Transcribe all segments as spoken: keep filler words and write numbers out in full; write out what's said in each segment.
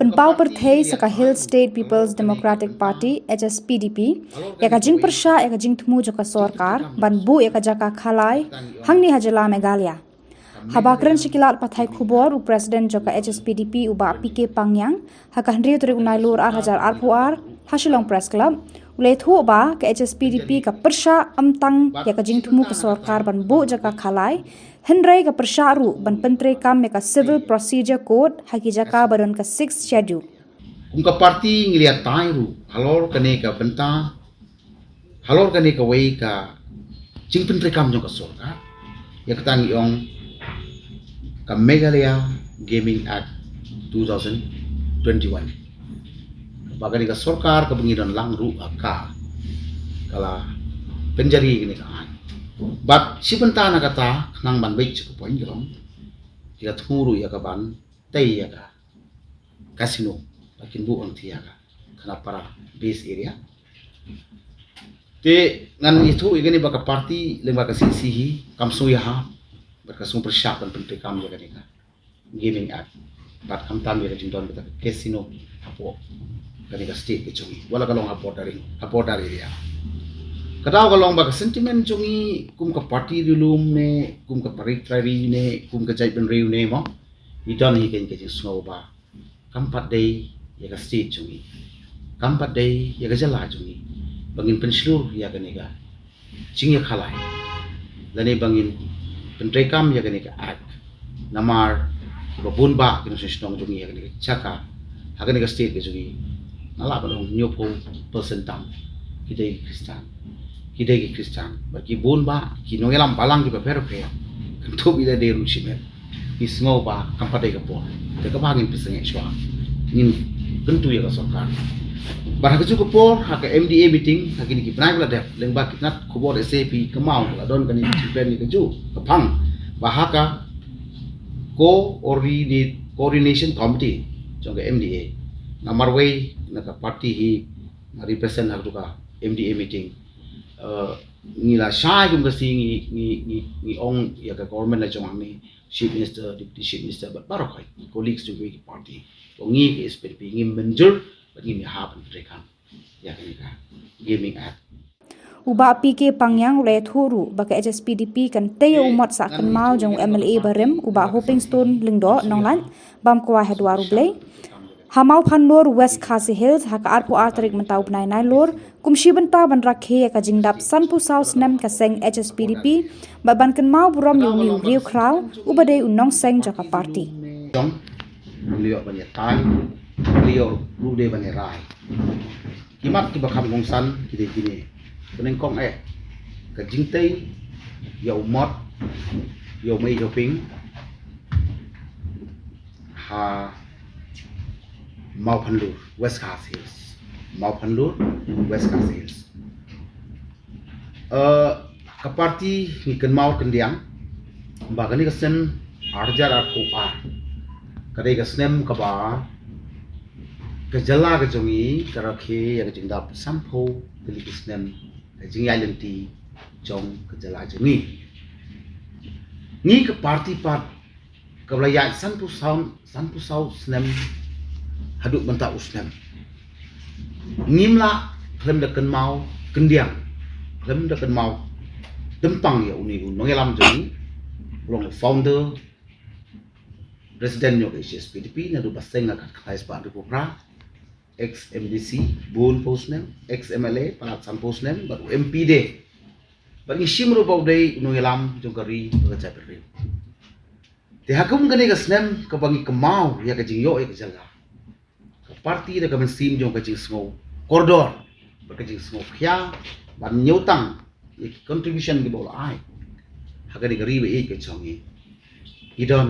Pynpaw pyrthei sa ka Hill State People's Democratic Party, H S P D P, ïa ka jingpyrshah ïa ka jingthmu jong ka sorkar ban buh ïa ka jaka Khalai hangne ha jylla Meghalaya. Haba kren sha ki lad pathai khubor, u President jong ka H S P D P, u Bah P K Pangyang, ha ka hynriew tarik u Nailur ar hajar arphew ar ha Shillong Press Club, u la ïathuh ba ka H S P D P ka pyrshah ym tang ïa ka jingthmu ka sorkar ban buh jaka Khalai, hynrei ka pyrshah ruh ban pyntreikam ïa ka Civil Procedure Code ha ki jaka ba don ka Sixth Schedule. Kum ka party ngi la ïatai ruh halor kane ka bynta, halor kane kawei ka jingpyntreikam jong ka sorkar ïa kata ngi ong ka Meghalaya Gaming Act two thousand twenty-one. Ba kane ka sorkar kaba ngi don lang ruh ha ka, ka la pynjari kane ka aiñ. Bad shi bynta na kata, khnang ban beit sha ka point ka long, ki la thmu ruh ïa ka ban tei ïa ka casino, ba kin buh hangtei ha ka Khanapara base area. Te ngan ïathuh ïa kane ba ka party lyngba ka C C hi kam sngewbha bad ka sngewpyrshah ban pyntreikam ïa kane ka Gaming Act, bad khamtam ïa ka jingdon kata ka casino hapoh kane ka state ka jong ngi, wat la ka long ha bordering, ha border area. Ka daw ka long ba ka sentiment jong ngi kum ka party ri lum ne kum ka party ri ne kum ka jaitbynriew ne mo, ngi don hi kane ka jingsngew ba kam pat dei ïa ka state jong ngi, kam pat dei ïa ka jylla jong ngi ba ngin pynshlur ïa kane ka jingïakhalai lane ba ngin pyntreikam ïa kane ka act. Namar kiba bun bah ki nongshong shnong jong ngi ha kane ka jaka, ha kane ka state ka jong ngi, nga lah ban ong hynñiewphew percent tam ki dei ki Khristan, ki dei ki Khristan. Bad ki bun bah ki nongïalam balang kiba pher pher, kynthup ïa lade ruh shimet, ngi sngew ba kam pat dei ka por. Te kaba ngin pynsangeh shuwa, ngin kyntu ïa ka sorkar. Bad ha kajuh ka por, ha ka M D A meeting ha kine ki bnai ba la dep, lyngba ki tnat khubor S A P kynmaw, la don kane ka jingkren ïa kajuh ka phang ba ha ka coordinate, coordination committee jong ka M D A, nga marwei na ka party hi, nga represent ha kajuh ka M D A meeting. Eh, ngi la shai kum ka sngi ngi, ngi, ngi, ngi ong ïa ka government la jong hangne, Chief Minister, Deputy Chief Minister, bad baroh ki colleagues jong ki party. Ko ngi ka S P D P ngi mynjur bad ngi ïahap ban pyntreikam ïa kane ka Gaming Act. U Bah P K Pangyang u la ïathuh ruh ba ka H S P D P kan tei ïa u mot sah kynmaw jong u M L A barim, u Bah Hopingstone Lyngdoh Nonglait, bam kwai ha dwar U Blei. Ha Mawphanlur, West Khasi Hills, ha ka arphew ar tarik mynta u bnai Nailur, kum shi bynta ban rakhe ïa ka jingdap sanphew saw snem ka seng H S P D P, bad ban kynmaw burom ïa une u briew khraw uba dei u nongseng jong ka party. Jong, u la ïoh ban ïatai, u la ïoh ruh dei ban ïarai. Ki mat kiba kham kongsan ki dei kine. Ba nyngkong eh, ka jingtei ïa u mot ïa u Mei Hoping ha Mawphanlur, West Khasi Hills. Mawphanlur, West Khasi Hills. Eh, ka party ngi kynmaw kyndiang ba kane ka snem ar hajar arphew ar ka dei ka snem kaba ka jylla ka jong ngi ka rakhe ïa ka jingdap sanphew tylli ki snem ka jingïaid lynti jong ka jylla jong ngi. Ngi ka party pat kaba la ïaid sanphew saw, sanphew saw snem haduh mynta u snem, ngim lah khlem da kynmaw kyndiang, khlem da kynmaw tympang ïa une u nongïalam jong ngi, u long u founder, president jong ka H S P D P naduh ba seng ha ka khatlai spah hynriewphew phra, ex M D C bun phew snem, ex M L A palat sanphew snem, bad u M P de. Bad ngi shim ruh ba u dei u nongïalam jong ka ri bad ka jaitbynriew. Te ha kum kane ka snem kaba ngi kynmaw ïa ka jingïoh ïa ka jylla, ka party da ka mynsiem jong ka jingsngew kordor bad ka jingsngew khia ban ñiewtang ïa ki contribution kiba u la ai ha kane ka ri ba ïeit ka jong ngi, ngi don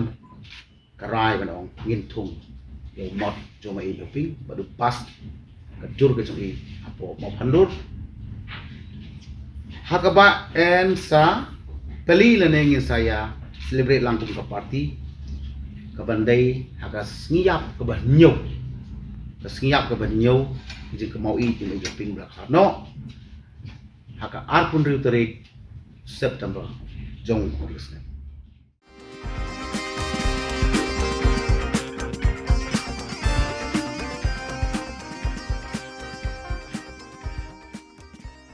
ka rai ban ong ngin thung ïa u mot jong u Mei Hoping bad u pass ka jur ka jong i hapoh Mawphanlur. Ha kaba yn sa plie lane ngin sa ïa celebrate lang kum ka party, kaban dei ha ka sngi ïap kaba hynñiew, ka sngi ïap kaba hynñiew ka jingkynmaw ïa u Mei Hoping ba la khlad noh, ha ka arphew hynriew tarik September jong u snem.